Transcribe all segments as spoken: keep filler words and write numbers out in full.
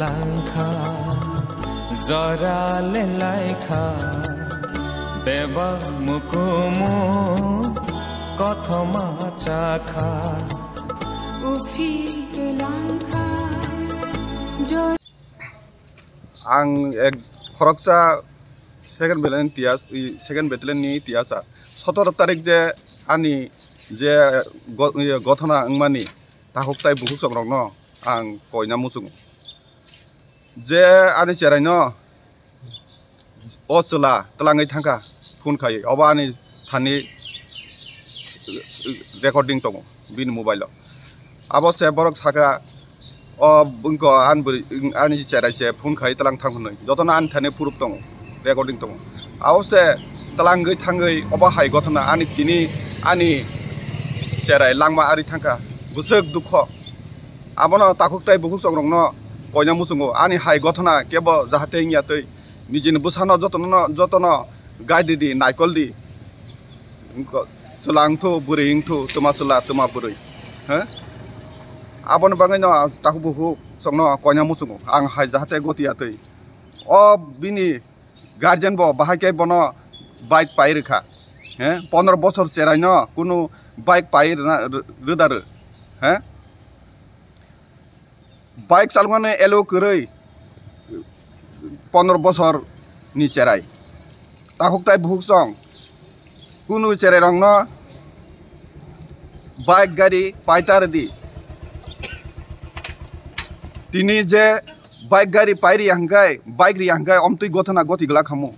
Langkha, jora le laikha, bebak mukumu kothoma chakha. Uphi langkha, jora Ang ek khoroksa second battalion tiyas, i second battalion ni tiyasa. Sotoro tarik je ani je go-, iye gothona wngmani takhuk tai bukhuk chongrokno ang koina muchungo. Je ani cheraino o chwla twlangwi thangkha phone khai, obo ani thani recording tongo bini mobile o. Abo se borok saka, o bwngko ani bwrwi, ani cherai se phone khai twlang thang hwnwi. Jotono ani thani proof tongo, recording tongo. Abo se twlangwi thangwi obo hai gothona ani tini ani cherai langma ari thangkha. Bwswk dukho. Abono takhuk tai bukhuk chongrokno koina muchungo. Ani hai gothona kebo jahate wngya twi. Nijini bwsano jotono, jotono gai di di, naikol di. Wngkha, chwla wngthu, bwrwi wngthu, twma chwla, twma bwrwi. He? Aboni bagwino takhuk bukhuk chwngno koina muchungo. Ang hai jahate goti ya twi. O bini guardian bo bahai khe bono bike pai rwkha. He? Pondro bosor cheraino kunu bike pai rwna, rw-, rwda rw. He? Bike chaloknani allow kwrwi pondro bosor ni cherai. Takhuk tai bukhuk chwng. Kunu cherai rokno bike gari paita rwdi. Tini je bike gari pai riya hwnkhe, bike riya hwnkhe omtwi gothona goti glak khamu.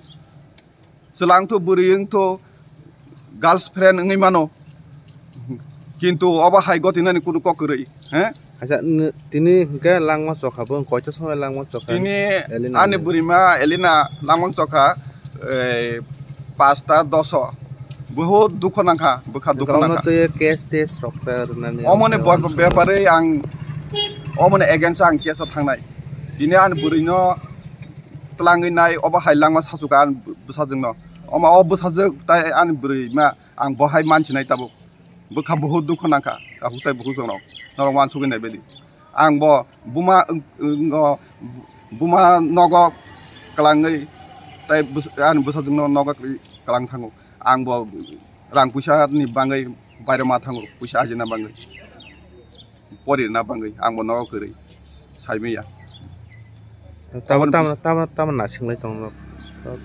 Chwla wngthu, bwrwi wngthu, girlfriend wngwi mano. Kintu obo hai gotinani kunu kok kwrwi, he? Acha, n-, tini hwnkhe langma chokha bo, koito somoi langma chokha? Tini Elena ani ni bwrwima Elena langma chokha, eh, pasta doso. Bohut dukho nangkha, bwkha dukho nangkha. Twi case test rok ta rwnani. Omoni bepare ang, omoni against o ang case o thangnai. Tini ani bwrwino twlangwi nai, obo hai langma sachukha ani bwsajwkno. Omo o bwsajwk tai ani bwrwi ma ang bo hai mansinai tabuk. Bwkha buhut dukho nangkha, takhuk tai bukhuk chwng rok. Norok wansugwi nai baidi. Ang bo buma, wng-, wng-, o buma nogo kwlangwi tai bwsa-, ani bwsajwkno nogo kwlang thango. Ang bo rang puisa ni bangwi bairo ma thango, puisa ajina bangwi. Porirna bangwi ang bo nogo kwrwi saimaya. Tamo, tamo, tamo, tamo nasinglai tongno?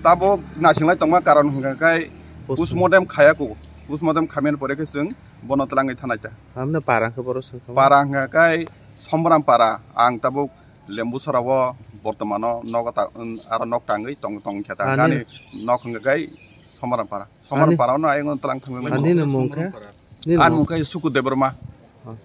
Tabuk nasinglai tongma karon hwnkha khe post-, postmortem khaya ko. Postmortem khaimani pore khe chwng bono twlangwi thanai ta. Tamno para hwnkhe borok sengkha? Para hwnkha khe Somram para. Ang tabuk Lembusora o bortomano nogo ta, aro nok tangwi tong, tong khe ta. Ani ani nok hwnkha khe Somram para. Somram ani para no ayung twlang thangwi mani. Ani no mung khe? Ani mung khe Suku Debbarma. Oh.